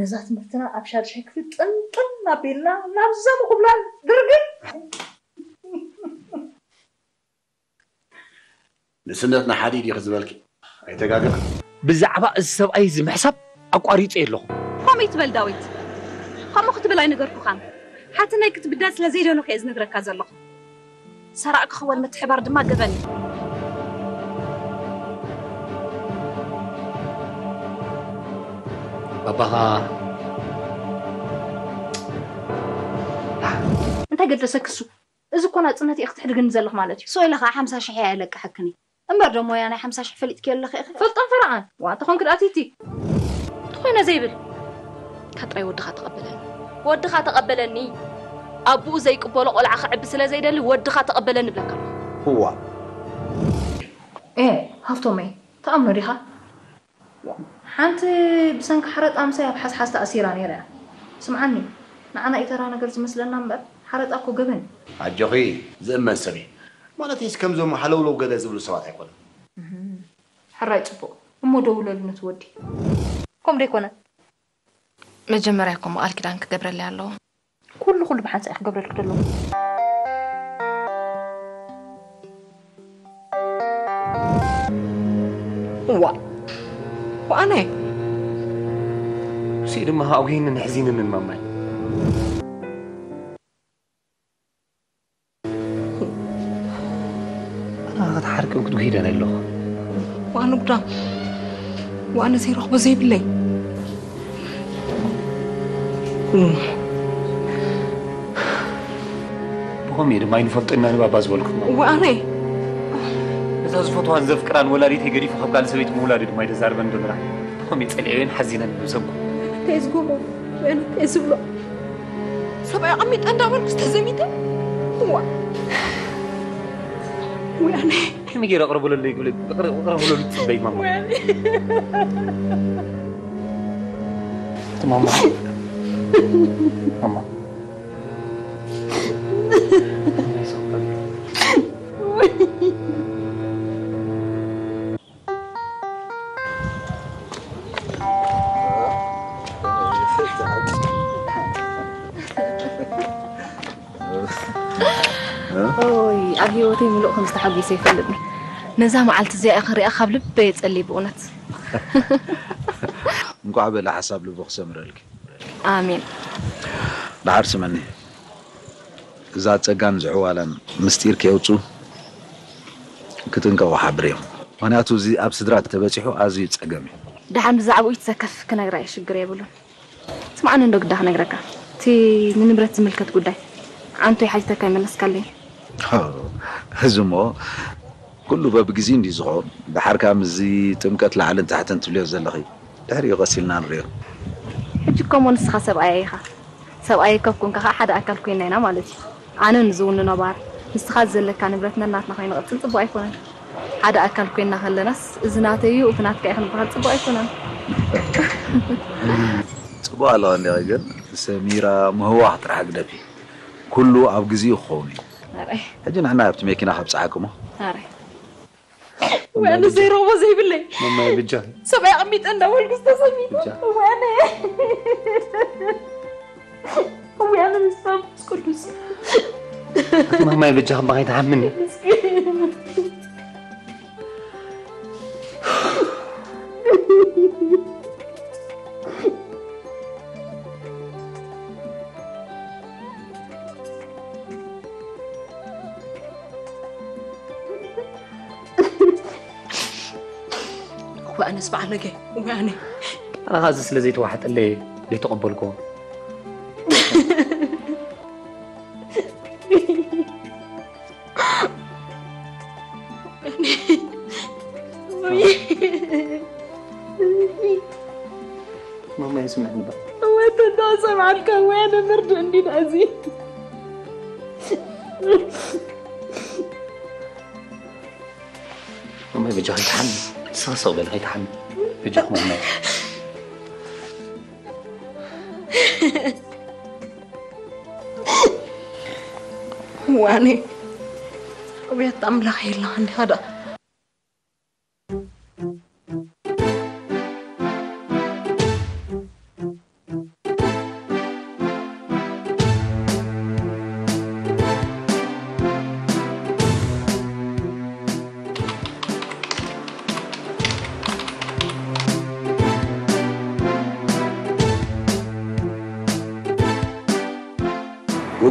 ነዛ ትምህርትና ኣብ ሻድሻይ ክፍሊ ጥንጥን ኣቢልና ናብዛ ምኹብላል ድርግም። ንስነትና ሓዲድ ኢኺ ዝበልኪ ኣይተጋግኻ። ብዛዕባ እዚ ሰብኣይ እዚ ምሕሳብ ኣቋሪጸ ኣለኹ። ከምኡ ይትበል ዳዊት፣ ከምኡ ክትብል ኣይነገርኩኻን። ሓትነይ ክትብደል ስለ ዘይደለኹ እየ ዝነግረካ ዘለኹ። ሰራቕ ክኽወል ምትሕባር ድማ ገበን እዩ። ባባኻ እንታይ ገደሰክ እሱ? እዚ እኮ ናጽነት እየ ክትሕድግኒ ዘለኽ ማለት እዩ። ሶ ኢለ ኸዓ ሓምሳ ሽሕ እየ ለቅሐክኒ። እምበር ደሞ እያ ናይ ሓምሳ ሽሕ ፈሊጥኪ ኣለኺ ኢኺ። ፈልጦም ፈረቓን። ዋ፣ እንተኾንኪ ደኣ ቲቲ። እንተኾይነ ዘይብል። ካብ ጥራይ ወድኻ ተቐበለኒ። ወድኻ ተቐበለኒ። ኣቡኡ ዘይቅበሎ ቆልዓ ክዕቢ ስለ ዘይደሊ ወድኻ ተቐበለኒ እብለካ ኣለኹ። እዋ። ኤ፣ ሃፍቶመይ፣ ትኣምኖ ዲኻ? ሓንቲ ብሰንኪ ሓረጣ ምሳይ ኣብ ሓዝሓዝ ተኣሲራ ነይራ እያ። ስምዓኒ፣ ንዓና እዩ ተራ ነገር ዝመስለና እምበር፣ ሓረጣ እኮ ገበን እዩ። ኣጆኺ፣ ዝእመን ሰብ እዩ። ማለተይስ ከምዞም ሃለውለው ገለ ዝብሉ ሰባት ኣይኮነን። እህም፣ ሕራይ ጽቡቕ። እሞ ደውለሉ ነቲ ወዲ። ከምኡ ዶ ኣይኮነን? መጀመርያ እኮ ቃል ኪዳን ክገብረለይ ኣለዎ። ኩሉ ኩሉ ብሓንሳእ እየ ክገብረልኪ ዘለኹ። እዋ፣ ወኣነ። እሱ ድማ ኣጉሂንን ኣሕዚንንን ማማይ። ኣነ ክትሓርቅን ክትጉሂደን ኣለኹ። ወኣነ ጉዳም፣ ወኣነ ዘይረኽቦ ዘይብለይ። ብኸምኡ ድማ ኣይንፈልጦ ኢና ንባባ ዝበልኩ። ወኣነ። ነዛ ዝፈትዋን ዘፍቅራን ወላዲተይ ገዲፉ ካብ ካልእ ሰበይቲ ምውላዱ ድማ ኣይተዛርበን ዶ ንራ? ብኸምኡ ጸሊዐዮን ሓዚነን ብሰንኩ። እንታይ ዝገብሮ? እንታይ ዝብሎ? ሰብኣይ ኣቐሚጠ እንዳበልኩ ዝተዘሚተ? እዋ። ወያነ። ከመይ ገይረ ኣቕርብለለይ ክብል ኣቕርብለሉ ትጽበይ ማማ። ወያነ። ማማ። ማማ። ኦይ፣ ኣብ ህይወተይ ምሉእ ከም ዝተሓጎሰ ይፈልጥኒ። ነዛ መዓልቲ እዚኣ ክሪኣ ካብ ልበይ እየ ጸልየ ብእውነት። እንቋዕ በለ ሓሳብ ልቡ ክሰምረልኪ። ኣሜን። ደሓር ስመኒ፣ እዛ ጸጋን ዝዕዋላን ምስጢር ከየውጽኡ ክጥንቀቑ ሓብር እዮም። ምኽንያቱ እዚ ኣብ ስድራ ተበጺሑ ኣዝዩ ጸገም እዩ። ደሓን ብዛዕባኡ ይትሰከፍ ክነግራ እየ፣ ሽግር የብሉን። ስምዓኒ እንዶ ግዳ ክነግረካ፣ እቲ ንንብረት ዝምልከት ጉዳይ ዓንቶይ ሓቲተካ ይመለስካለይ። እዚ እሞ ኩሉ በብግዜ እንዲ ዝኸውን፣ ደሓር ከኣ ምስዚ ጥምቀት ላዕልን ታሕትን ትብልዮ ዘለኺ ድሕሪኡ ቀስ ኢልና ንርእዮ። ሕጂ እኮ እሞ ንስኻ ሰብኣየይ ኢኻ። ሰብኣየይ ካብ ኮንካ ኸዓ ሓደ ኣካል ኮይና ኢና ማለት እዩ። ኣነ ንዝውንኖ ባር፣ ንስኻ ዘለካ ንብረት ነናትና ከይንቐጽል ጽቡቕ ኣይኮነን። ሓደ ኣካል ኮይንና ከለናስ፣ እዚ ናተይ እዩ፣ እቲ ናትካ እዩ ክንበሃል ጽቡቕ ኣይኮነን። ጽቡቕ ኣለዋ እንዲኺ ግን፣ ሰሚራ ምህዋኽ ጥራሕ ግደፊ። ኩሉ ኣብ ግዜኡ ክኸውን እዩ። ኣረ። ሕጂ ንሕና ኣብቲ መኪና ከብጽሓክሞ። ኣረ። ወይ ኣነ ዘይረኽቦ ዘይብለይ። መማይ ብጃ። ሰብኣይ ኣቐሚጠ እንዳበልኩ ዝተሰሚቱ። ብጃ። ወይ ኣነ። ወይ ኣነ ምስ መንፈስ ቅዱስ። ኣቲ መማይ ብጃ ከማኸይ ትሓምኒ። እወ ኣነስ በዓል ነገ፣ እወ ኣነ። ኣነ ኻዚ ስለ ዘይተዋሕጠለይ ዘይተቐበልኩዎ። ማማ ይስምዕኒ በል። እወ፣ ተዳሰብ ዓልካ ወይ ኣነ ምርድ እንዲና እዚ። ማማይ በጃኺ ኣይትሓሚ። ስቕ ስቕ በሊ ከይትሓሚ። በጃኺ ማማይ። ዋኔ፣ ኣቤት ኣምላኽ የለኻ እንዲኻ ደኣ።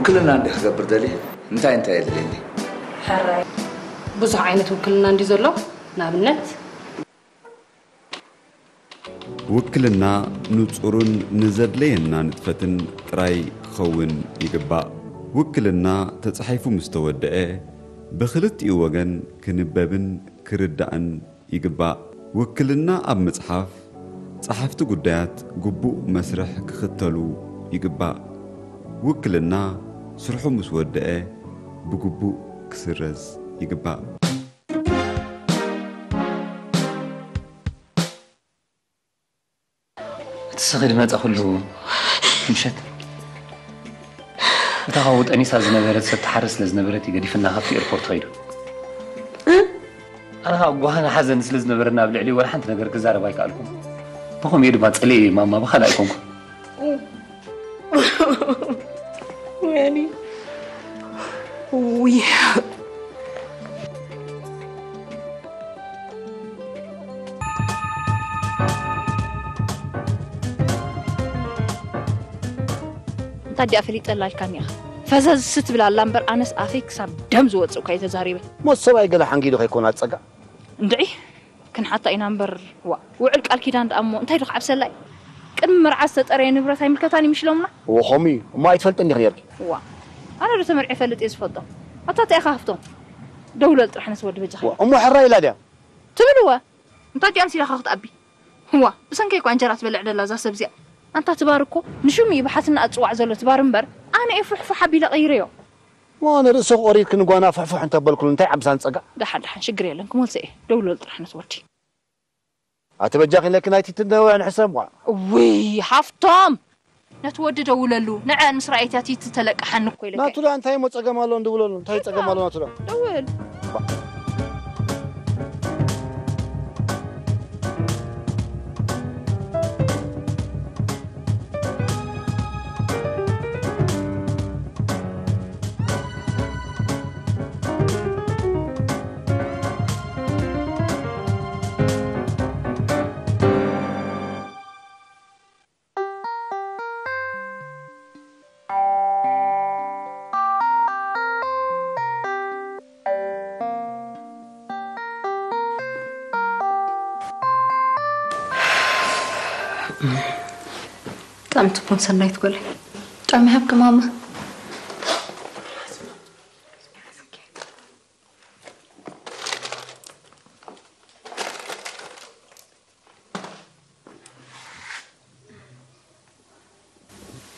ውክልና እንዲ ክገብር ደልየ እንታይ እንታይ የድልየኒ? ሕራይ ብዙሕ ዓይነት ውክልና እንዲ ዘሎ ንኣብነት ውክልና ንጹርን ንዘድለየና ንጥፈትን ጥራይ ክኸውን ይግባእ። ውክልና ተጻሒፉ ምስ ተወደአ ብኽልቲኡ ወገን ክንበብን ክርዳእን ይግባእ። ውክልና ኣብ ምጽሓፍ ጸሓፍቲ ጉዳያት ግቡእ መስርሕ ክኽተሉ ይግባእ። ውክልና ስርሑ ምስ ወደአ ብግቡእ ክስረዝ ይግባእ። እቲ ስኺ ዝመጸ ኩሉ ምሸት እታ ካብኡ ጠኒሳ ዝነበረት ሰብ ትሓርስ ስለ ዝነበረት እዩ ገዲፍና ካብቲ ኤርፖርት ኸይዱ። ኣነ ከዓ ጓህና ሓዘን ስለ ዝነበረና ኣብ ልዕሊ ወላ ሓንቲ ነገር ክዛረብ ኣይከኣልኩን። ብኸምኡ ድማ ጸሊኤ ማማ ብኻልእ ኣይኮንኩን። ወይኒ ውይ እንታ ዲኣ ፈሊጠላ ኢልካኒ ኢኻ። ፈዘዝ ስትብል ኣላ እምበር ኣነስ ኣፈይ ክሳብ ደም ዝወፅእ እኳ እየ ተዛሪበ። ሞት ሰብኣይ ገለ ሓንጊዱ ከይኮና ጸጋ። እንድዒ ክንሓታ ኢና እምበር ዋ ውዕል ቃል ኪዳን ደኣ እሞ እንታይ ዶ ክዓብሰላ እዩ? ቅድሚ መርዓ ዝተጠረየ ንብረት ኣይምልከታን ይምሽሎምና። እዎ ከምኡ እዩ እሞ ኣይትፈልጥን ዲኺ ነርኪ? ዋ ኣነ ዶ ተመርዒ ፈልጥ እየ ዝፈልጦ? ኣታ እንታይ ኢኻ ሃፍቶም? ደውለል ጥራሕ ነቲ ወዲ በጃኻ። እሞ ሕራይ ኢላ ድያ? ትብል እወ እንታይ ድያ ኣምሲላኻ ክትኣቢ? ዋ ብሰንከይ እኳ እንጀራ ትበልዕ ደላ እዛ ሰብ እዚኣ። ኣንታ ትባር እኮ ንሽሙ እዩ ብሓትና ኣጽዋዕ ዘሎ ትባር እምበር ኣነ እየ ፉሕፉሕ ኣቢለ ቀይረዮ። እሞ ኣነ ርእሰ ቆሪርክኒ ጓና ፍሕፍሕ እንተበልኩሉ እንታይ ዓብሳን ጸጋ? ደሓን ደሓን ሽግር የለን ክመልሶ እየ ደውለሉ ጥራሕ ነቲ ወዲ። ኣቲ በጃኺ ኢለኪ ናይ ቲቲ ነውሕ ንሕሰብ ዋ። እውይ ሃፍቶም ነቲ ወዲ ደውለሉ ንዐ ምስ ረኣይትያ ቲቲ ተለቅሓኒ እኮ ኢለካ። ናቱላ እንታይ እሞ ጸገም ኣሎ እንድውለሉ እንታይ ጸገም ኣሎ ናቱላ። ደውል። ብጣዕሚ ትኩን ሰናይት ጓለይ። ጥዕሚ ሃብኪ ማማ።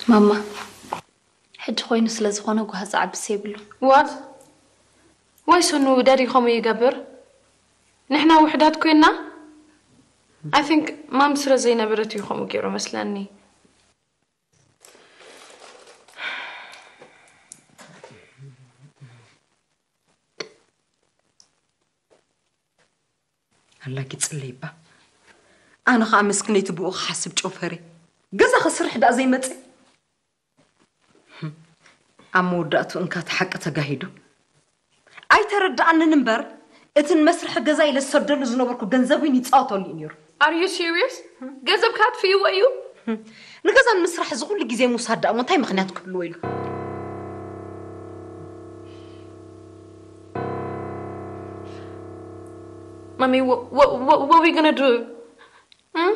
ማማ ሕጂ ኮይኑ ስለ ዝኾነ ጓህ ዝዓብስ የብሉን። What? ዋይ ሰኑ ዳዲ ከምኡ ይገብር? ንሕና ውሕዳት ኮይና? I think ማም ስለ ዘይነበረት እዩ ከምኡ ገይሩ መስለኒ። ኣላጊ ጽለይባ ኣነ ኸኣ መስክነይቲ ብኡ ክሓስብ ጨው ፈርየ ገዛ ኸስርሕ ደኣ ዘይመጽእ ኣብ መወዳእቱ እንካ እቲ ሓቂ ተጋሂዱ ኣይተረድኣንን እምበር እቲ ንመስርሒ ገዛ ኢለ ዝሰደሉ ዝነበርኩ ገንዘብ እውን ይጻወተሉ እዩ ነይሩ Are you serious? ገንዘብካ ኣጥፍእዎ እዩ? ንገዛ ንምስራሕ እዚ ኩሉ ግዜ ምውሳድ ደኣ እንታይ ምኽንያት ክህልዎ ኢሉ Mommy, what, what, what, what are we gonna do? Hmm?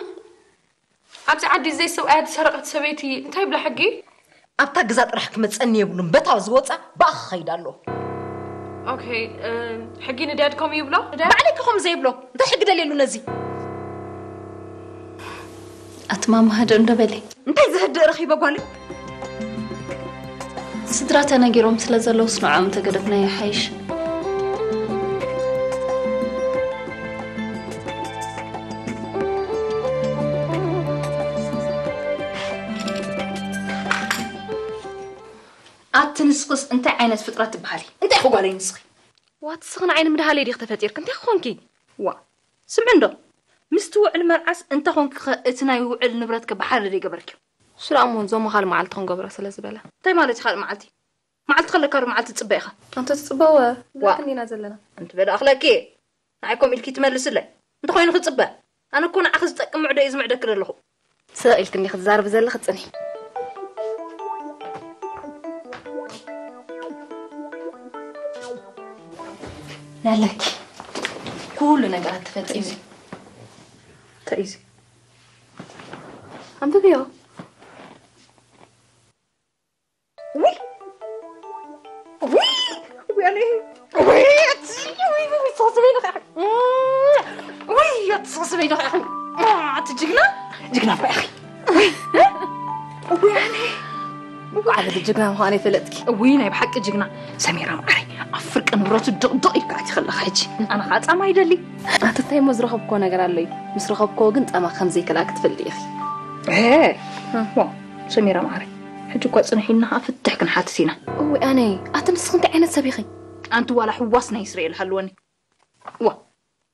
ኣብዚ ዓዲ ዘይ ሰብኣያ ዝሰረቐት ሰበይቲ እንታይ ይብላ ሕጊ? ኣብታ ገዛ ጥራሕ ክመፀኒ የብሉን በታ ዝወፃ ብኣ ክኸይድ ኣለዎ። ኦኬ፣ ሕጊ ንዳድ ከምኡ ይብሎ? ባዕለይ ከ ከምኡ ዘይብሎ እንታይ ሕጊ ደልየሉ ነዚ? ኣቲ ማማ ህድእ እንዶ በሊ። እንታይ ዝህድእ ረኺበ ጓለይ? ስድራ ተነጊሮም ስለ ዘለውስ ንዕኦም ተገደፍናዮ ይሓይሽ። ኣቲ ንስኽስ እንታይ ዓይነት ፍጥረት ትበሃሊ? እንታይ ኢኺ ጓለይ ንስኺ? ዋት ስኽን ዓይኒ ምድሃለይ ዲኺ ተፈጢርኪ? እንታይ ኮንኪ? ዋ ስምዒ እንዶ ምስቲ ውዕል መርዓስ እንተ ኾንኪ ኸ እቲ ናይ ውዕል ንብረትኪ ብሓደ ደይገበርክዮ? እሱ ደኣ እሞ ዞሞ ካልእ መዓልቲ ክንገብሮ ስለ ዝበለ። እንታይ ማለት እዩ ካልእ መዓልቲ? መዓልቲ ከለካ ዶ መዓልቲ ትጽበ ኢኻ? ኣንተ ትጽበወ እዛ ክንዲና ዘለና። ኣንቲ በዳ ኣኽለኪ ንዓይ ኮም ኢልኪ ትመልስለይ እንተኾይኑ ክጽበ ኣነ እኮ ንዓኺ ዝጠቅም ምዕዶ እየ ዝምዕደኪ ዘለኹ። ስቕ ኢልኪ እንዲኺ ትዛረቢ ዘለኺ ጽንሒ። ናለኪ ኩሉ ነገራት ተፈጺሙ። እንታይ እዩ እዚ? ኣንብብዮ። ውይ! ውይ! ውይ! ኣነ! ውይ! ኣቲ! ውይ! ውይ! ኣተሳስበይ ዶ ከ? ውይ! ኣተሳስበይ ዶ ከ? ኣቲ ጅግና! ጅግና እኮ ኢኺ። ውይ! ውይ! ኣነ! ዓለል ጅግና ምዃነይ ፈለጥኪ። ውይ! ናይ ብሓቂ ጅግና። ሰሚራ መዓረይ፣ ኣብ ፍርቂ ንብረቱ ድቕድቕ ኢልካ ኣቲኺ ኣለኻ ሕጂ። ኣነ ኸኣ ጻማ ይደሊ። ኣቲ እንታይ እሞ ዝረኸብክዎ ነገር ኣሎ እዩ? ምስ ረኸብክዎ ግን ጻማ ከም ዘይክልኣኪ ትፈልጢ ኢኺ። እ! ዋው! ሰሚራ መዓረይ፣ ሕጂ እኳ ጽንሒ ኢልና ኸኣ ፍትሕ ክንሓትት ኢና። እውይ ኣነይ፣ ኣቲ ንስኺ እንታይ ዓይነት ሰብ ኢኺ? ኣንቲ ዋላ ሕዋስ ናይ እስራኤል ሃልወኒ። ዋ፣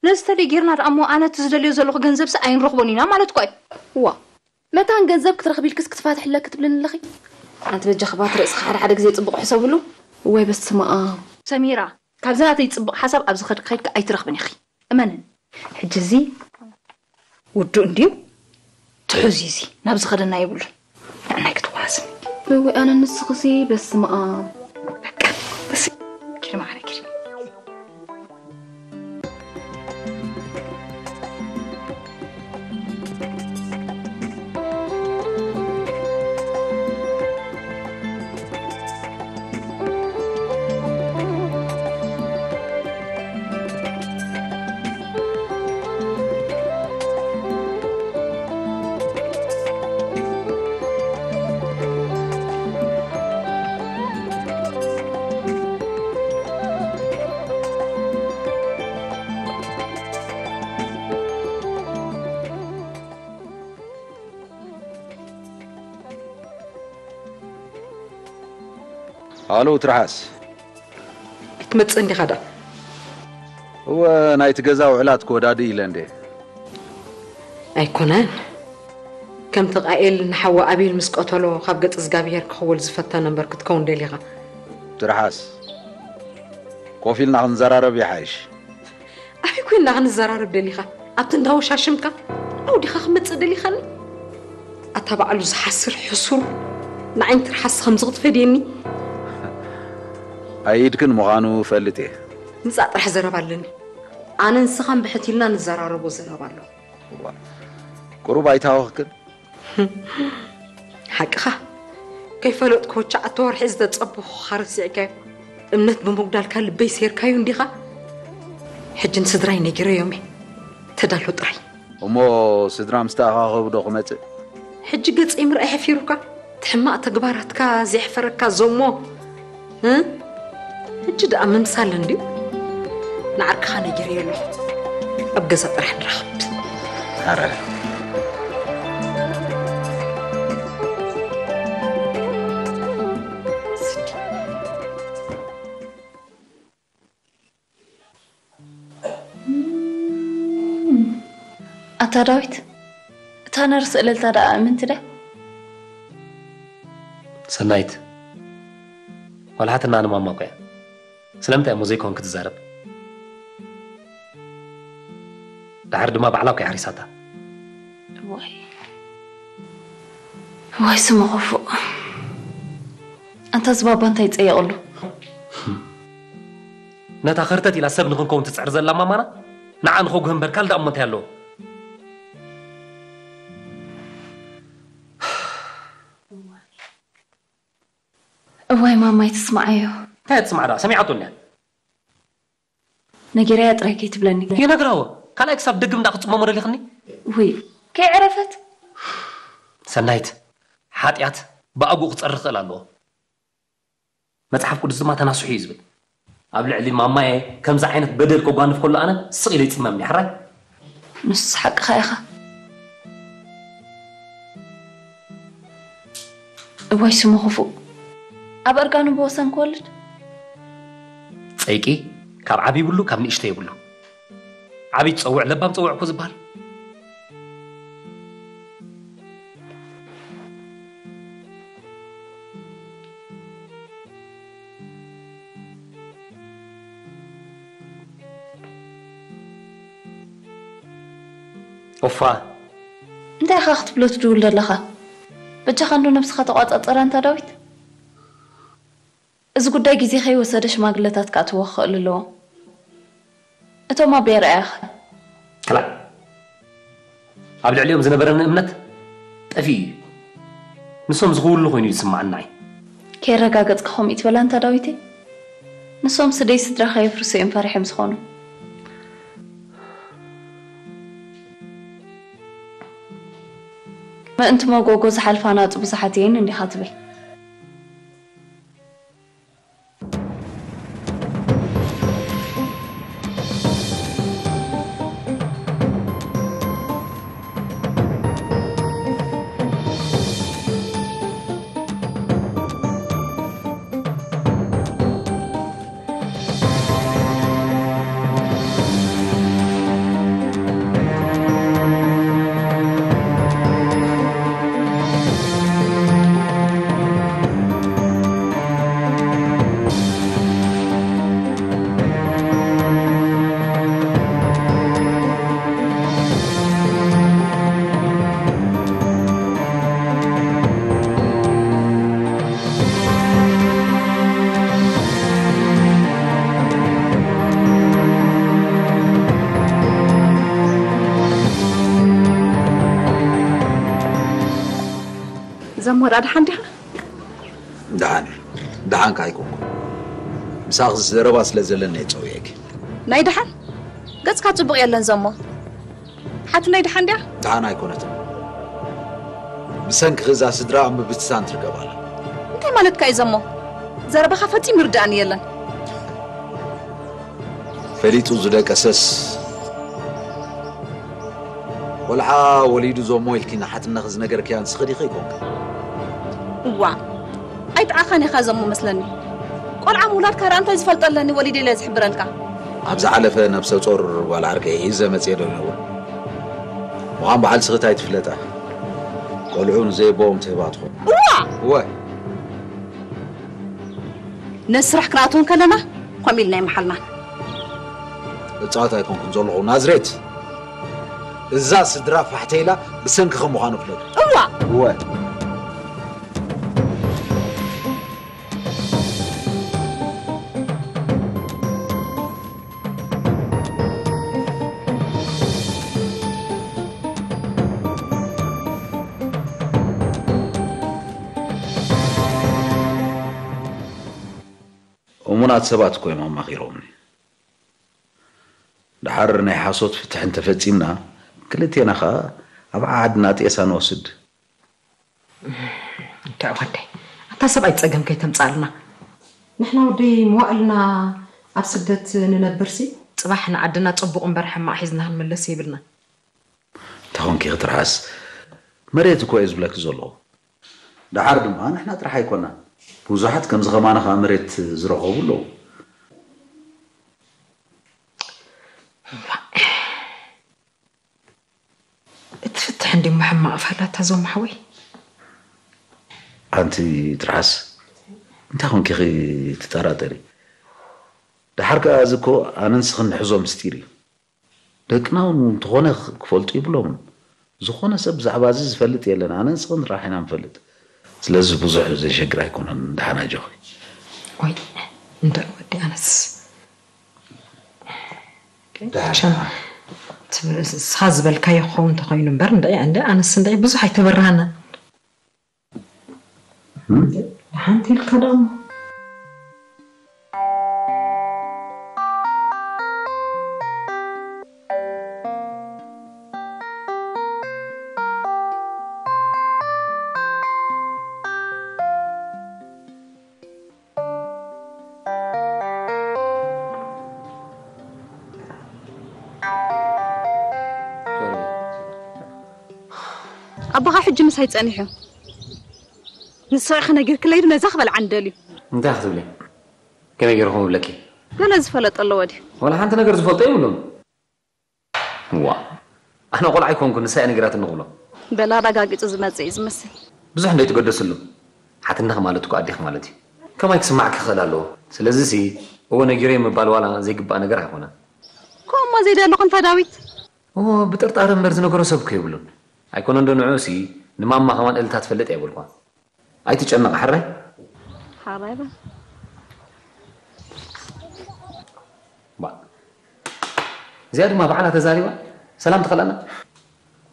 ነዚ ተደይ ጌርና ደኣ እሞ ኣነ እቲ ዝደልዮ ዘለኹ ገንዘብሲ ኣይንረኽቦን ኢና ማለት እኳ እዩ። ዋ፣ መታን ገንዘብ ክትረኽቢ ኢልክስ ክትፋትሕለኪ ትብልኒ ኣለኺ? ኣንቲ በጃኺ ባት ርእስኺ ሓደ ሓደ ግዜ ጽቡቕ ሕሰብሉ። ወይ በስመ ኣብ። ሰሚራ፣ ካብዚ ናተይ ጽቡቕ ሓሳብ ኣብዚ ኸድኪ ኸይድኪ ኣይትረኽብን ኢኺ። እመንን። ሕጂ እዚ ውዱእ እንድዩ፣ ትሑዝ እዩ እዚ፣ ናብ ዝኸደና የብሉን። ንዕናይ ክትወሃስኒ። እወ፣ ኣነ ንስኽሲ፣ በስመ ኣብ። በቃ፣ እሲ፣ ኪድ ማዕረ ኪድ። ኣሉ ትርሓስ። ክትመጽእ እንዲኻ ደኣ? እወ፣ ናይቲ ገዛ ውዕላት ክወዳድእ ኢለ እንዴ። ኣይኮነን። ከምቲ ቃኤል ንሓዋ ኣቤል ምስ ቀተሎ፣ ካብ ገጽ እግዚኣብሄር ክኽወል ዝፈተነ እምበር ክትከውን ደሊኻ። ትርሓስ። ኮፍ ኢልና ክንዘራረብ ይሓይሽ። ኣበይ ኮይንና ክንዘራረብ ደሊኻ? ኣብቲ እንዳወሻሽምካ? ኣውዲኻ ክመጽእ ደሊኻኒ? ኣታ በዓሉ ዝሓስር ሕሱር፣ ንዓይን ትርሓስ ከምዚ ክትፈድየኒ? ኣይኢድክን ምዃኑ እፈልጥ እየ። ምጻእ ጥራሕ ዘረባ ኣለኒ። ኣነ ንስኻን ብሕት ኢልና ንዘራረቦ ዘረባ ኣሎ። እዋ፣ ቁሩብ ኣይተሃወኽክን? ሓቅኻ። ከይፈለጥኩ ወቻ ኣተ ወርሒ ዝተጸበኹኻ ረሲዕካዮ። እምነት ብምጉዳልካ ልበይ ሴርካዮ እንዲኻ? ሕጂ ንስድራይ ነጊረዮም እየ። ተዳሎ ጥራይ። እሞ ስድራ ምስ ተኣኻኸቡ ዶ ክመጽእ? ሕጂ ገጸይ ምርኣይ ሓፊሩካ? እቲ ሕማቕ ተግባራትካ ዘየሕፈረካ ዞሞ? እ? ሕጂ ደኣ ምምሳል እንድዩ። ንዓርክኻ ነጊረዮ ኣለኹ። ኣብ ገዛ ጥራሕ ንራኸብ። ኣረ። ኣታ ዳዊት፣ እታ ነርስ እልልታ ደኣ እምንቲ ድያ? ሰናይት፣ ቆልሓትና ንማማ እኮ እያ። ስለምንታይ እሞ ዘይኮን ክትዛረብ? ድሓር ድማ ባዕላ እኮ እያ ሓሪሳታ። እዋይ። እዋይ ስሙ ክፉእ። ኣንታ እዚ ባባ እንታይ ይጸየቐሉ? ነታ ኸርተት ኢላ ሰብ ንኽንከውን ትጽዕር ዘላ ማማና፣ ንዓ ንኸጉህ እምበር ካልእ ደኣ እሞ እንታይ ኣለዎ? እዋይ ማማይ ትስምዓዮ። እንታይ ትስማዕ ደኣ? ሰሚዓቶ እንድያ። ነጊረያ ጥራይ ከይትብለኒ። ይነግራዎ። ካልኣይ ክሳብ ደግም ደኣ ክትጽመሞ ደሊኽኒ? ውይ፣ ከይዕረፈት። ሰናይት፣ ሓጢኣት ብኣግኡ ክጸሪ ክኽእል ኣለዎ። መጽሓፍ ቅዱስ ድማ ተናስሑ እዩ ዝብል። ኣብ ልዕሊ ማማየ ከምዚ ዓይነት በደል ከጓንፍ ከሎ ኣነ ስቕ ኢለ ይጽመም እየ፣ ሕራይ? ንሱስ ሓቅኻ ኢኻ። እዋይ ስሙ ክፉእ። ኣብ እርጋኑ ብወሰን ክወልድ? ጸይቂ ካብ ዓቢ ይብሉ፣ ካብ ንእሽቶ ይብሉ። ዓቢ ትጸውዕ፣ ለባም ጸውዕ እኮ ዝበሃል። ኦፋ። እንታይ ኢኻ ክትብሎ ትድውል ዘለኻ? በጃኻ እንዶ ነብስኻ ተቋጻጸር ኣንታ ዳዊት። እዚ ጉዳይ ግዜ ከይወሰደ ሽማግለታት ክኣትዎ ክኽእል ኣለዎ። እቶም ኣቦይ ኣርኣያኸ? ክላእ ኣብ ልዕሊኦም ዝነበረኒ እምነት ጠፊኡ እዩ። ንሶም ዝኽውሉ ኮይኑ እዩ ዝስምዓኒ። ከየረጋገጽካ ከምኡ ይትበል ኣንታ ዳዊተይ? ንሶም ስደይ ስድራ ከየፍርሱ እዮም ፈሪሖም ዝኾኑ። ምእንቲ መጎጎ ዝሓልፋ ናጹ ብዙሓት እየን እንዲኻ ትብል። ዘሞራ ደሓን ዲኻ? ደሓን ደሓን ከ ኣይኮንኩ። ምሳኺ ዘረባ ስለ ዘለኒ እየ ጸዊዐኪ። ናይ ደሓን ገጽካ ጽቡቕ የለን ዘሞ። ሓትነይ ደሓን ድያ? ደሓን ኣይኮነትን። ብሰንኪ እዛ ስድራ ኣብ ምብትታን ትርከብ ኣላ። እንታይ ማለትካ እዩ ዘሞ? ዘረባኻ ፈጺሙ ይርድኣኒ የለን። ፈሊጡ ዝደቀሰስ ቆልዓ ወሊዱ ዘሞ ኢልኪ ንሓትነኺ ዝነገርክያ ንስኺ ዲኺ ይኮንኪ? እዋ ኣይጥዓኻን ኢኻ ዘሞ መስለኒ። ቆልዓ ምውላድካ ረኣ እንታይ ዝፈልጦ ኣለኒ ወሊደ ኢለ ዝሕብረልካ። ኣብ ዝሓለፈ ነብሰ ጾር ጓል ዓርከይ ሒዘ መጽየ ዶ ይኸውን? ምዃን በዓል ስኺ እንታይ ትፍለጣ? ቆልዑ ንዘየቦኦም ትህባ ትኾን። እዋ! እወ። ነዚ ስራሕ ክንኣትው ከለና ከምኡ ኢልና ይመሓልና። እጻወት ኣይኮንኩን ዘለኹ ናዝሬት። እዛ ስድራ ፋሕተይላ ብሰንክኺ ምዃኑ ፍለጥ። እዋ! እወ። እሙናት ሰባት እኮ እዮም ኣማኺሮምኒ። ደሓር ናይ ሓሶት ፍትሒ እንተፈጺምና ክልቴና ኸኣ ኣብ ዓዓድና ጤሳ ንወስድ። እንታይ ወደይ ኣታ ሰብኣይ ጸገም ከይተምጻልና ንሕና ወደይ መዋእልና ኣብ ስደት ንነብርሲ ጽባሕ ንዓድና ጽቡቕ እምበር ሕማቕ ሒዝና ክንምለስ የብልና። እንታይ ኾንኪ ክትርሓስ መሬት እኮ እየ ዝብለኪ ዘለኹ። ደሓር ድማ ንሕና ጥራሕ ኣይኮናን ብዙሓት ከምዚ ኸማና ኸዓ መሬት ዝረኸቡ ኣለዉ። እቲ ፍትሕ እንዲ ምሕማቕ ፋላታ ዞም ሓወይ። ኣንቲ ትርሓስ እንታይ ኾንኪ ትጠራጠሪ? ደሓር ከኣ እዚ እኮ ኣነን ስኽን ንሕዞ ምስጢር እዩ። ደቅና እውን እንተኾነ ክፈልጡ ይብሎምን። ዝኾነ ሰብ ብዛዕባ እዚ ዝፈልጥ የለን። ኣነን ስኽን ጥራሕ ኢና ንፈልጥ። ስለዚ ብዙሕ ዘሸግር ኣይኮነን። ደሓን ኣጆኺ። ወይ እንደ ወዲ ኣነስ ደሓን። ሸም ትብል- ንስኻ ዝበልካዮ ክኸውን እንተኾይኑ እምበር እንደ እንደ ኣነስ እንደ ብዙሕ ኣይተበራህና። ሓንቲ ኢልካ ደሞ ኣቦኻ ሕጂ ምሳይ ጸኒሑ። ንስኺ ኢኺ ነጊርክለይ ዶ ነዛ ክበልዓ ንደልዩ? እንታይ ክትብሊ? ከመይ ገይሩ ከምኡ ይብለኪ? ገለ ዝፈለጦ ኣለዎ ድዩ? ዋላ ሓንቲ ነገር ዝፈልጦ የብሉን። ዋ ኣነ ቆልዓ ኣይኮንኩን ንሳ እያ ነጊራትኒ ክብሎ። በል ኣረጋጊጹ ዝመጽእ እዩ ዝመስል። ብዙሕ እንደይትገደስሉ። ሓትነኺ ማለት እኮ ኣዴኺ ማለት እዩ። ከማይ ክስማዕኪ ክኽእል ኣለዎ። ስለዚሲ እወ ነጊረዮ ምባል ዋላ ዘይግባእ ነገር ኣይኮነን። ከምኡማ ዘይደለኹ እንታ ዳዊት? እወ ብጥርጣረ እምበር ዝነገሮ ሰብ እኮ የብሉን። ኣይኮነን ዶ ንዕኡሲ ንማማ ከማን እልልታ ትፈልጥ እያ ይበልኩዋ። ኣይትጨነቕ ሕራይ። ሓራይ በል። ባእ። እዚኣ ድማ ባዕላ ተዛሪባ ሰላም ትኸልኣና።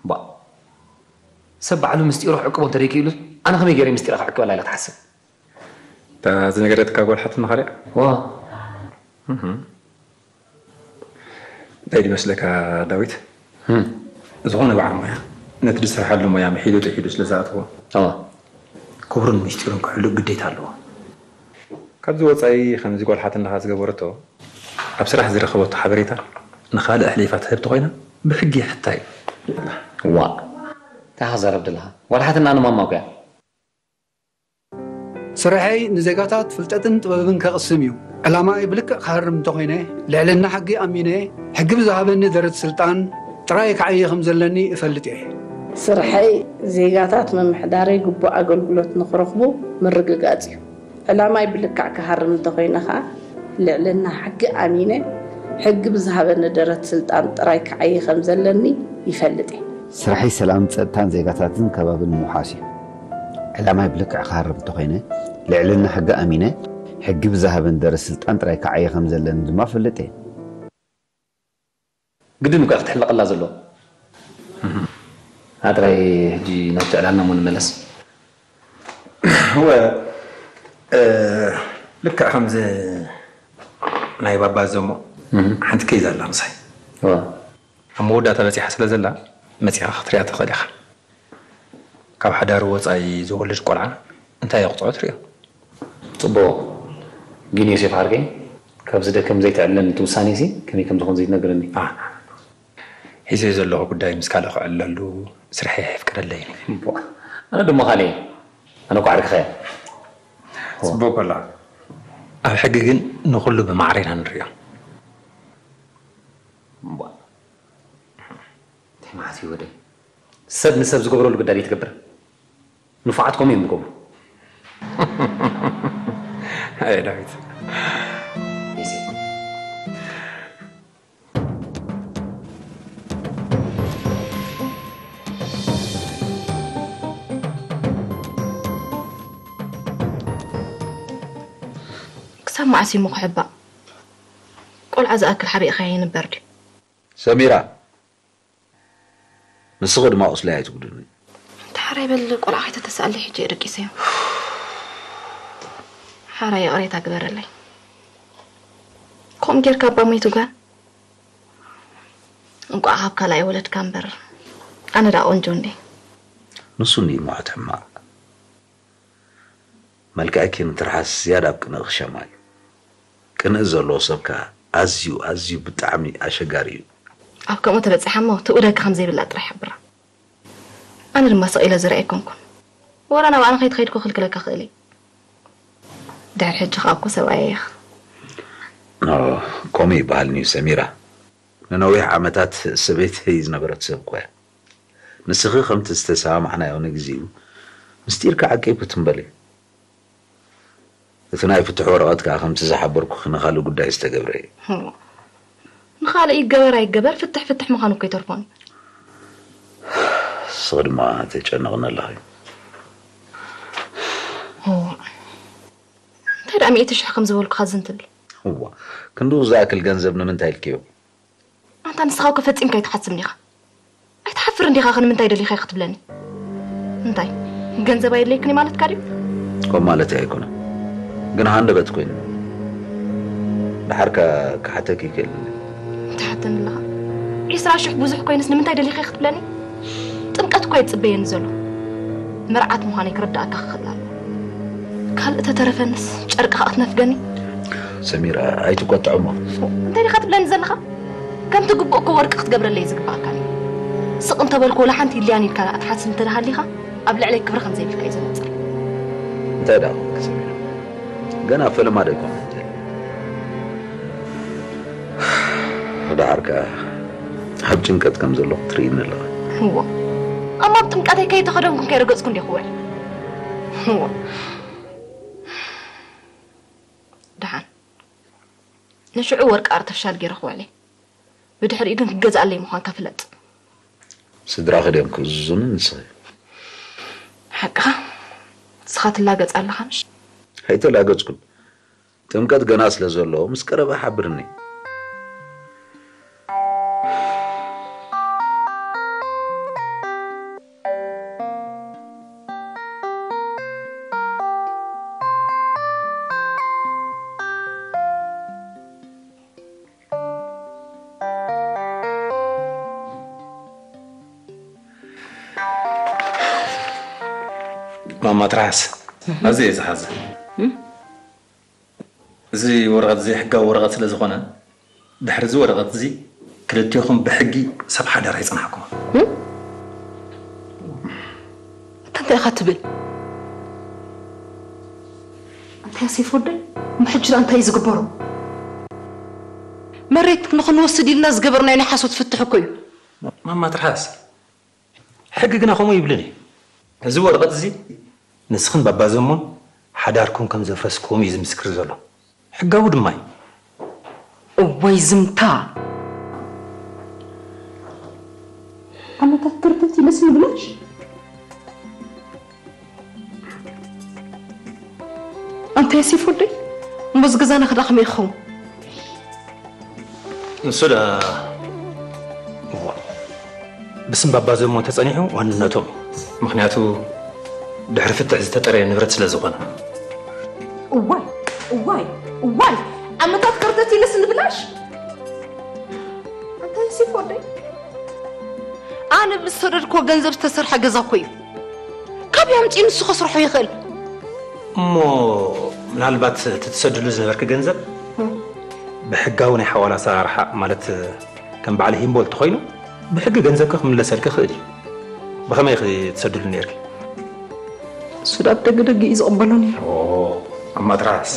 ባ፣ ሰብ ባዕሉ ምስጢሩ ክዕቅቦ እንተደይክኢሉ፣ ኣነ ከመይ ገይረ ምስጢራ ክዕቅበላ ኢላ ትሓስብ? እታ ዝነገረትካ ጓል ሓትትና ኻሊኣ? ዋ። እንታይ ድመስለካ ዳዊት? እም። ዝኾነ በዓል ሞያ ነቲ ዝሰርሓሉ ሞያ ምሒሉ ጥሒሉ ስለ ዝኣትዎ፣ ኣዋ። ክብሩን ምስጢሩን ክሕሉ ግዴታ ኣለዎ። ካብዚ ወጻኢ ከምዚ ጓል ሓትናኻ ዝገበረቶ፣ ኣብ ስራሕ ዝረኸበቶ ሓበሬታ ንኻልእ ኣሕሊፋ ትህብ ተኾይና ብሕጊ ይሕታ እዩ። ዋ፣ እንታይ ክዛረብ ደለኻ? ጓል ሓትና ንማማ እኮ እያ። ስርሐይ ንዜጋታት ፍልጠትን ጥበብን ከቕስም እዩ። ዕላማይ ብልክዕ ክሃርም እንተኾይነ፣ ልዕልና ሕጊ ኣሚነ፣ ሕጊ ብዝሃበኒ ደረት ስልጣን ጥራይ ክዓዪ ከም ዘለኒ እፈልጥ እየ። ስርሐይ ዜጋታት ምምሕዳረይ ግቡእ ኣገልግሎት ንኽረኽቡ ምርግጋጽ እዩ። ዕላማይ ብልክዕ ክሃርም እንተኾይነ ኸኣ፣ ልዕልና ሕጊ ኣሚነ፣ ሕጊ ብዝሃበኒ ደረት ስልጣን ጥራይ ክዓዪ ከም ዘለኒ ይፈልጥ እየ። ስርሐይ ሰላምን ጸጥታን ዜጋታትን ከባብን ምውሓስ እዩ። ዕላማይ ብልክዕ ክሃርም እንተኾይነ፣ ልዕልና ሕጊ ኣሚነ፣ ሕጊ ብዝሃበኒ ደረት ስልጣን ጥራይ ክዓዪ ከም ዘለኒ ድማ እፈልጥ እየ። ግድን እኳ ክትሕለቐላ ዘለዎ። ኣጥራይ ሕጂ ናብቲ ዕላልና እሞ ንመለስ። እወ፣ ልክዕ ከምዚ ናይ ባባ ዘሞ ሓንቲ ኬዝ ኣላ ምሳይ። ኣብ መወዳእታ በጺሓ ስለ ዘላ መጺኻ ክትሪኣ ትኽእል ኢኻ። ካብ ሓዳር ወጻኢ ዝወልድ ቆልዓ እንታይ የቕጽዖ ትሪኦ? ጽቡቕ። ግን ዮሴፍ ዓርከይ፣ ካብ ዝደክም ዘይተዕልለኒ እቲ ውሳኔሲ ከመይ ከም ዝኾን ዘይትነግረኒ? ኣህ፣ ሒዘዮ ዘለኹ ጉዳይ ምስ ካልእ ክዕለሉ ስርሐይ ኣይፍቀደለይን እዩ። እምቧ፣ ኣነ ድማ ካልእ እየ። ኣነ እኮ ዓርክኻ እየ። ጽቡቕ በላ። ኣብ ሕጊ ግን ንኹሉ ብማዕረ ኢና ንሪኦ። እምቧ፣ እንታይ መዓት እዩ ወደይ? ሰብ ንሰብ ዝገብረሉ ግዳይ ትገብር። ንፉዓት ከምኡ እዮም ዝገብሩ። ኣየ ዳዊት። ክሳብ መዓስ እዩ ምኽሕባእ? ቆልዓ ዝኣክል ሓቢእኻዮ ይንበር ድዩ? ሰሚራ፣ ንስኺ ድማ ቁስለይ ኣይትጉድኒ። እንተ ሓራይ በል ቆልዓ ከይተተስኣለይ ሕጂ እየ ደቂሰዮ። ሓራይ ይቕሬታ ግበረለይ። ከምኡ ጌርካ ኣባ ሞይቱ ጓል? እንቋዕ ካብ ካልኣይ ወለድካ እምበር። ኣነ ደኣ ቆንጆ እንዴ? ንሱ እንድዩ እሞ እቲ ሕማቕ። መልክዕኪ ንትርሓስ ዝያዳ ኣብ ቅንኢ ክሸማ እዩ። ቅንኢ ዘለዎ ሰብ ከኣ ኣዝዩ ኣዝዩ ብጣዕሚ ኣሸጋሪ እዩ። ኣብ ከምኡ ተበጺሓ እሞ ትእውደካ ከም ዘይብላ ጥራይ ሓብራ። ኣነ ድማ ስቕ ኢለ ዝርኣ ኣይኮንኩን። ወላ ናብ ኣነ ከይትኸይድ ክኽልክለካ ክእል እየ። ድሕሪ ሕጂ ከኣ እኮ ሰብኣየይ ኢኻ። ከምኡ ይበሃል ንዩ ሰሚራ። ንነዊሕ ዓመታት ሰበይተይ ዝነበረት ሰብ እኮ እያ። ንስኺ ከምቲ ዝተሰማማዕናዮ ንግዚኡ ምስጢርኪ ዓቂብኪ ትም በሊ። እቲ ናይ ፍትሒ ወረቐት ከኣ ከምቲ ዝሓበርኩኺ ንኻልእ ጉዳይ ዝተገብረ እዩ። ንኻልእ ይገበር ኣይገበር ፍትሕ ፍትሕ ምዃኑ እኮ ኣይተርፎን እዩ። ንስኺ ድማ ተጨንቕኒ ኣለኺ። እንታይ ደኣ ሚእቲ ሽሕ ከም ዝበልኩኻ ዝን ትብል? እዋ ክንድኡ ዝኣክል ገንዘብ ንምንታይ ኢልክዮ? ኣንታ ንስኻ እኮ ፈጺምካ ኣይትሓስብን ኢኻ። ኣይትሓፍርን ዲኻ ኸ ንምንታይ ደሊኻ ኢኻ ትብለኒ? እንታይ ገንዘብ ኣየድለየክን እዩ ማለትካ ድዩ? ከምኡ ማለተይ ኣይኮነን፣ ግን ሃንደበት ኮይኑ ደሓር ከ ክሓተኪ ይክእል። ትሓተኒ ኣለኻ? ዒስራ ሽሕ ብዙሕ ኮይኑስ ንምንታይ ደሊኻ ኢኻ ትብለኒ? ጥምቀት እኮ እዩ ዝጽበየኒ ዘሎ። መርዓት ምዃነይ ክርድኣካ ክኽእል ኣለዎ። ካልእ ተተረፈንስ ጨርቂ ኸኣ ክትነፍገኒ? ሰሚራ ኣይትቆጥዕሞ። እንታይ ዲኻ ትብለኒ ዘለኻ? ከምቲ ግቡእ እኮ ወርቂ ክትገብረለይ ዝግባኣካ ነይሩ። ስቕ እንተበልኩ ወላ ሓንቲ ይልያን ኢልካ ክትሓስብ እንተ ሃሊኻ ኣብ ልዕለይ ክብሪ ከም ዘይብልካ እዩ ዘነጽር። እንታይ ደኣ ኮንክ ሰሚራ? ገና ፈለማ ዶ ኣይኮነን ዘሎ? ደሓር ከኣ ኣብ ጭንቀት ከም ዘለኹ ትርእይኒ ኣለኺ። እዎ። እሞ ኣብ ጥምቀተይ ከይተኸደንኩን ከይረገጽኩን ድየ ክውዕል? እዎ። ደሓን ንሽዑ ወርቂ ኣርተፍሻል ገይረ ክውዕል እየ። ብድሕሪኡ ግን ክገዝኣለይ ምዃንካ ፍለጥ። ስድራኺ ድዮም ክእዝዙኒ ንስኺ? ሓቅኻ ንስኻ ትላገጽ ኣለኻ ምሽ? ኣይተላገጽኩን። ጥምቀት ገና ስለ ዘሎ ምስ ቀረበ ሓብርኒ። ማማ ትርሓስ፣ ኣብዚ እየ ዝሓዘ። እዚ ወረቐት እዚ ሕጋዊ ወረቐት ስለ ዝኾነ፣ ድሕሪ እዚ ወረቐት እዚ ክልቴኹም ብሕጊ ሰብ ሓዳር ኣይጽንሓኩም። ኣታ እንታይ ኢኻ ትብል? ኣንታ ያሴፍ ወደይ፣ እሞ ሕጂ ደኣ እንታይ እዩ ዝግበሮ? መሬት ንኽንወስድ ኢልና ዝገበርናዮ ናይ ሓሶት ፍትሕ እኮ እዩ። ማማ ትርሓስ፣ ሕጊ ግና ከምኡ ይብልን እዩ። እዚ ወረቐት እዚ ንስኽን ባባ ዘሞን ሓዳርኩም ከም ዘፍረስኩም እዩ ዝምስክር ዘሎ። ሕጋዊ ድማ እዩ። እወይ ዝምታ። ዓመታት ክርተት ኢለስ ንብላሽ። ኣንታ ያሲፍ ወደይ፣ እሞ እዚ ገዛና ክዳ ከመይ ይኸውን? ንሱ ዳ እዋ፣ ብስም ባባ ዘሞ ተጸኒሑ ዋንነቶም እዩ። ምኽንያቱ ድሕሪ ፍትሕ ዝተጠረየ ንብረት ስለ ዝኾነ። እዋይ እዋይ እዋይ፣ ዓመታት ከርተት ኢለስ ንብላሽ። ኣንታ ዮሴፍ ወደይ፣ ኣነ ብዝሰደድክዎ ገንዘብ ዝተሰርሐ ገዛ እኮ እዩ። ካበይ ኣምፂኡ ንሱ ከስርሖ ይኽእል? እሞ ምናልባት እቲ ትሰድሉ ዝነበርኪ ገንዘብ ብሕጋዊ ናይ ሓዋላ ኣሰራርሓ፣ ማለት ከም በዓል ሂምቦል ተኾይኑ፣ ብሕጊ ገንዘብኪ ክምለሰልኪ ይኽእል እዩ። ብኸመይ ኢኺ ትሰድሉ ነይርኪ? እሱ ዳ ብደገ ደገ እዩ ዝቕበሎ ነይሩ። ኦ፣ ኣብ ማትራስ።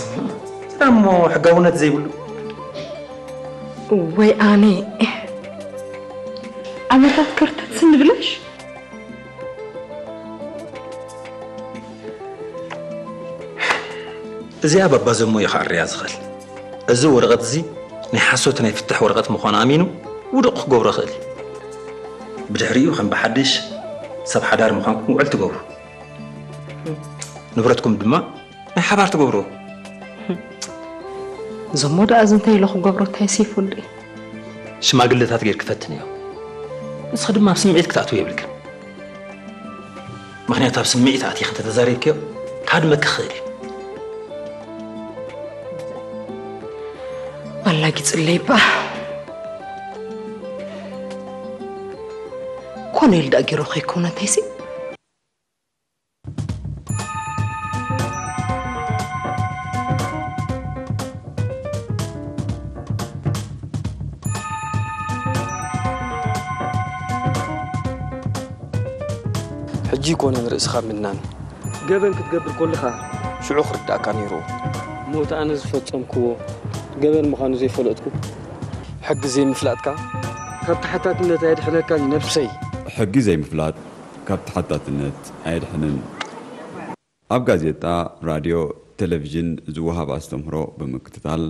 ስዳ እሞ ሕጋውነት ዘይብሉ። ወይ ኣነ፣ ዓመታት ከርተት ስንብለሽ። እዚኣ ባባ ዘሞ እዩ ክኣርያ ዝኽእል። እዚ ወረቐት እዚ ናይ ሓሶት ናይ ፍትሕ ወረቐት ምዃኑ ኣሚኑ ውዱቕ ክገብሮ ይኽእል እዩ። ብድሕሪኡ ከም ብሓድሽ ሰብ ሓዳር ምዃንኩም ውዕል ትገብሩ። ንብረትኩም ድማ ናይ ሓባር ትገብርዎ። ዘሞ ደኣ እዚ እንታይ ኢለ ክገብሮ፣ እንታይ ዮሴፍ ወደይ? ሽማግለታት ጌርኪ ፈትንዮ። ንስኺ ድማ ኣብ ስምዒት ክትኣትዊ የብልክን። ምኽንያቱ ኣብ ስምዒት ኣትዪ እንተተዛሪብክዮ ክሃድመኪ ይኽእል እዩ። ኣላጊጽለይ እባ። ኮነ ኢሉ ደኣ ገይሩ ከይኮነ እንታይሲ? ሕጂ ይኮነ ንርእስኻ ምናን። ገበን ክትገብር ኮለኻ ሽዑ ክርዳእካ ነይሩ። ሞት ኣነ ዝፈጸምክዎ ገበን ምዃኑ ዘይፈለጥኩ። ሕጊ ዘይምፍላጥካ ካብ ተሓታትነት ኣየድሕነካን እዩ ነብሰይ። ሕጊ ዘይምፍላጥ ካብ ተሓታትነት ኣየድሕንን። ኣብ ጋዜጣ፣ ራድዮ፣ ቴሌቪዥን ዝወሃብ ኣስተምህሮ ብምክትታል፣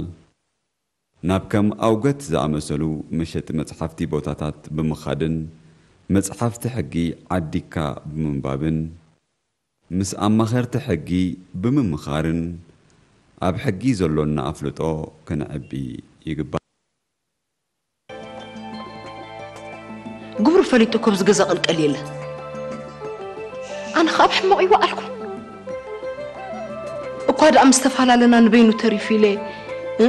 ናብ ከም ኣውገት ዝኣመሰሉ መሸጢ መጽሓፍቲ ቦታታት ብምኻድን መጽሓፍቲ ሕጊ ዓዲግካ ብምንባብን ምስ ኣማኸርቲ ሕጊ ብምምኻርን ኣብ ሕጊ ዘሎና ኣፍልጦ ከነዕቢ ይግባእ። ግብሩ ፈሊጡ እኮ ኣብዚ ገዛ ቅልቀል የለ። ኣነ ኸኣ ኣብ ሕመቕ ይወዓልኩ። እኳ ደኣ ምስ ተፈላለና ንበይኑ ተሪፉ ኢለ፣ እ?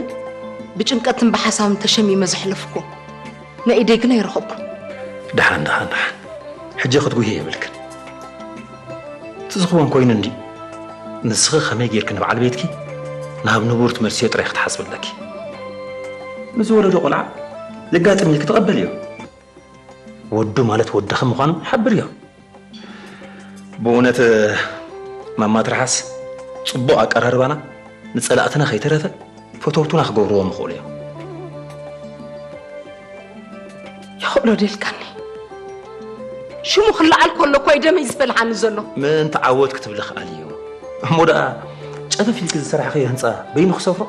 ብጭንቀትን ብሓሳብን ተሸሚመ ዘሕለፍኩ። ናይ ኢደይ ግን ኣይረኸብኩን። ደሓን፣ ደሓን፣ ደሓን። ሕጂ ክትጉሂ የብልክን። እቲ ዝኸውን ኮይኑ እንዲ፣ ንስኺ ከመይ ጌርኪ ንበዓል ቤትኪ ናብ ንቡር ትመልስዮ ጥራይ ክትሓስቢ ኣለኪ። ንዝወለዶ ቆልዓ ዘጋጥም ኢልኪ ተቐበልዮ። ወዱ ማለት ወድኺ ምዃኑ ሓብርዮ። ብእውነት ማማ ትርሓስ፣ ጽቡቕ ኣቀራርባና ንጸላእትና ከይተረፈ ፈተውቱና ክገብርዎም ይኽእሉ እዮም። ይኽእሎ ደልካኒ። ሽሙ ክለዓል ከሎ እኮ እዩ ደመይ ዝፈልሓኒ ዘሎ። ምእንቲ ዓወት ክትብሊ ክኣልዮ። እሞ ደኣ ጨፈፍ ኢልኪ ዝሰራሕኽዮ ህንጻ በይኑ ክሰፍሮ?